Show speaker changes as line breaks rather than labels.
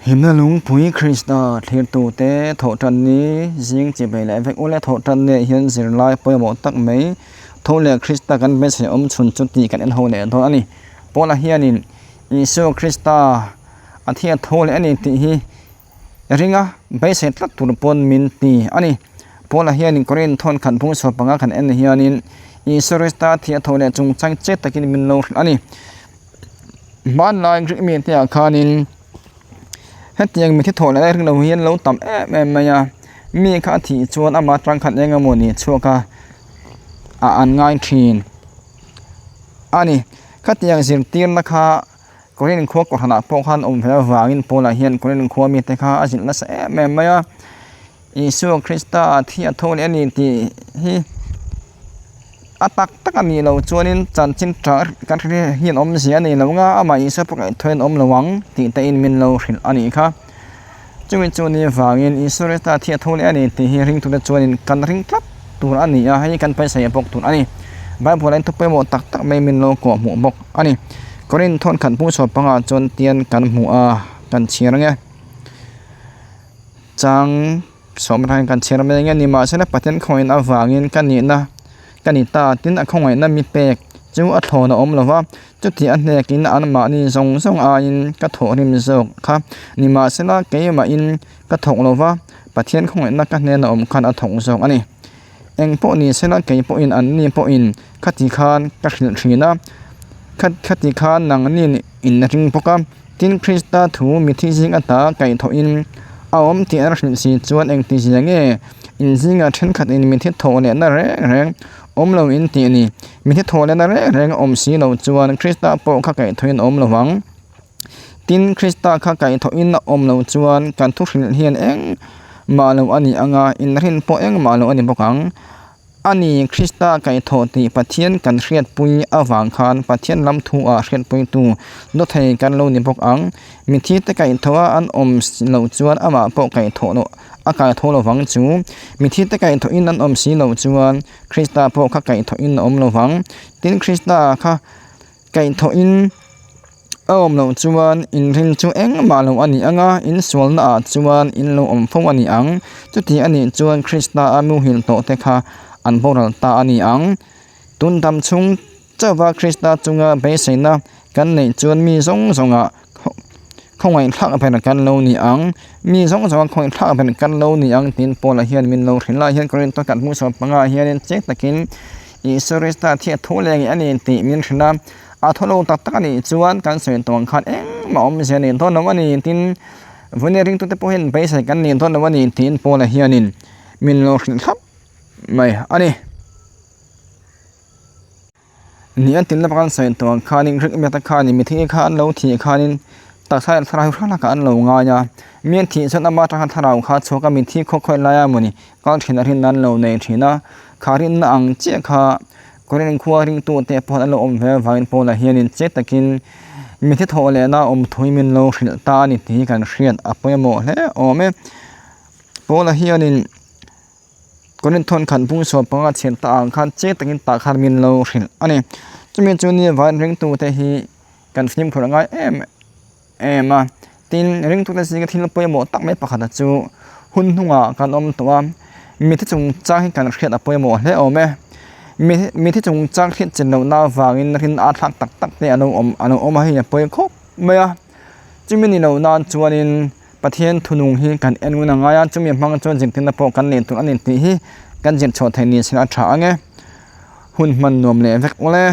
Himna lungpui Krista thlirtute thawhtanni zing chipei leh vek ule thawhtanni ah hian zirlai pawimawh tak mai tho leh Krista kan beisei awm chhun chu tih kan en ho leh dawn a ni. Paula hianin Isua Krista a thiat tho leh a ni tih hi ringa beisei tlat tur pawn min ti a ni. Paula hianin Korinth thawn khat bung chhuah panga kan en hianin Isua Krista thiat tho leh chungchang che takin min lo hrilh a ni. Hmanlai Greek mite ah khanin hetiang mi thi thawh leh ring lo hi an lo tam em em mai a, mi kha a thih chuan ama tang khan eng emaw ni chhuak a ah an ngai thin a ni. Khatiang zirtirna kha Korinth khua kohhranah pawh khan awm ve avangin Paula hian Korinth khua mite kha a zilh nasa em em mai a, Isua Krista thi a tho leh a ni tih hi. A tak tak a nih loh chuanin chanchin tha kan hre hian awmzia a nei lo nga amah Isua pawh ngaihtuah hian awm lo ang tih te in min lo hrilh a nih kha. Chumi chu ni vangin Isua Krista thi a tho leh a ni tih hi ringtute chuanin kan ring tlat tur a ni a, hei kan paisa bawk tur a ni. Bible ah hian thu pawimawh tak tak mai min lo kawh hmuh bawk a ni. Korinth thawnkhat hmung chhuah pangah chuan tian kan hmu a, kan chhiar ang e. Chang. Sawmrain kan chhiar mai nge ni mahsela Pathian khawngaihna avangin ka nihna ka ni ta tin a khawngaihna mi pek chu a thlawn a awm lo va, chuti a hnekin anmahni zawng zawng aiin ka thawhrim zawk kha ni mahsela keimahin ka thawk lo va, Pathian khawngaihna ka hnena awm khan a thawk zawk a ni. Eng pawh ni sela kei pawhin anni pawhin khati khan ka hrilh thin a, khati khan nangni in ring bawk a. Tin, Krista thu mithi zing ata kaihthawhin a awm tih an hrilh si chuan engti zia nge in zinga thenkhatin mithi thawh lehna reng reng awm lo in tih ni? Mithi thawh lehna reng reng awm si lo chuan Krista pawh kha kaihthawhin a awm lo vang. Tin, Krista kha kaihthawhin a awm lo chuan kan thu hrilh hian engmah lo a ni ang a, inrin pawh engmah lo a ni bawk ang. A ni, Krista kaihthawh tih Pathian kan hriatpui avang khan Pathian lam thu ah hriatpuitu dawthei kan lo ni bawk ang. Mithi te kaihthawh a an awm loh chuan amah pawh kaihthawh loh a kaithaw lovang chu. Mithi te kaihthawhin an awm si loh chuan Krista pawh kha kaihthawhin a awm lovang. Tin, Krista kha kaihthawhin A awm loh chuan inrin chu engmah lo a ni ang a, insualna ah chuan in lo awm fo a ni ang. Chuti a nih chuan Krista a muhil tawh te kha an boral ta a ni ang. Tun dam chhung chauha Krista chunga beiseina kan neih chuan mi zawng zawngah khawngaihthlak ber kan lo ni ang. Mi zawng zawnga khawngaihthlak ber kan lo ni ang tiin Paula hian min lo hrilh a, hian Korinth kan hmuh chhuah pangah hianin chiang takin Isua Krista thi a thu leh ngei a ni tih min hrilh a. A thaw lo tak tak a nih chuan kan sawi tawng khan engmah awmzia nei dawn lo a ni tin Vawnia ringtute pawh hian beisei kan nei dawn lo a ni tiin Paula hianin min lo hrilh thlap mai a ni. Ni an tinna kan sawi tawng khanin Greek mite khanin mitthi kha an lo thih khanin taksa leh thlarau hrang hlakah an lo ngai a, mi an thih chuan ama atanga thlarau kha chhuak a mitthi khaw khawi laia mawni kal thin a rinna an lo nei thin a, kha rinna ang chiah kha Korean khua ringtute pawh an lo awm ve avangin Paula hianin che takin mitthi thawh lehna awm thui min lo hrilh ta a ni tih hi kan hriat a pawimawh hle awm e. Paula hianin Korinth thawnkhat bung sual panga chhiat ta ang khan che takin tah khan min lo hrilh a ni. Chumi chu ni avangin ringtute hi kan fimkhur a ngai em em a. Tin, ringtute zinga thil pawimawh tak mai pakhata chu hun hnungah kan awm tawh a, mitthi chungchang hi kan hriat a pawimawh hle awm e. Mitthi chungchang hriat chin lohna avangin rin a thlak tak tak te a lo awm a lo awm a, hei a pawi khawp mai a. Chumi ni loh nan chuanin Pathian thunung hi kan en ngun a ngai a, chumi hmang chuan zirtirna pawh kan nei tur a ni tih hi kan zir chhuah theih ni se a tha ang e. Hun hman nuam leh vek ule.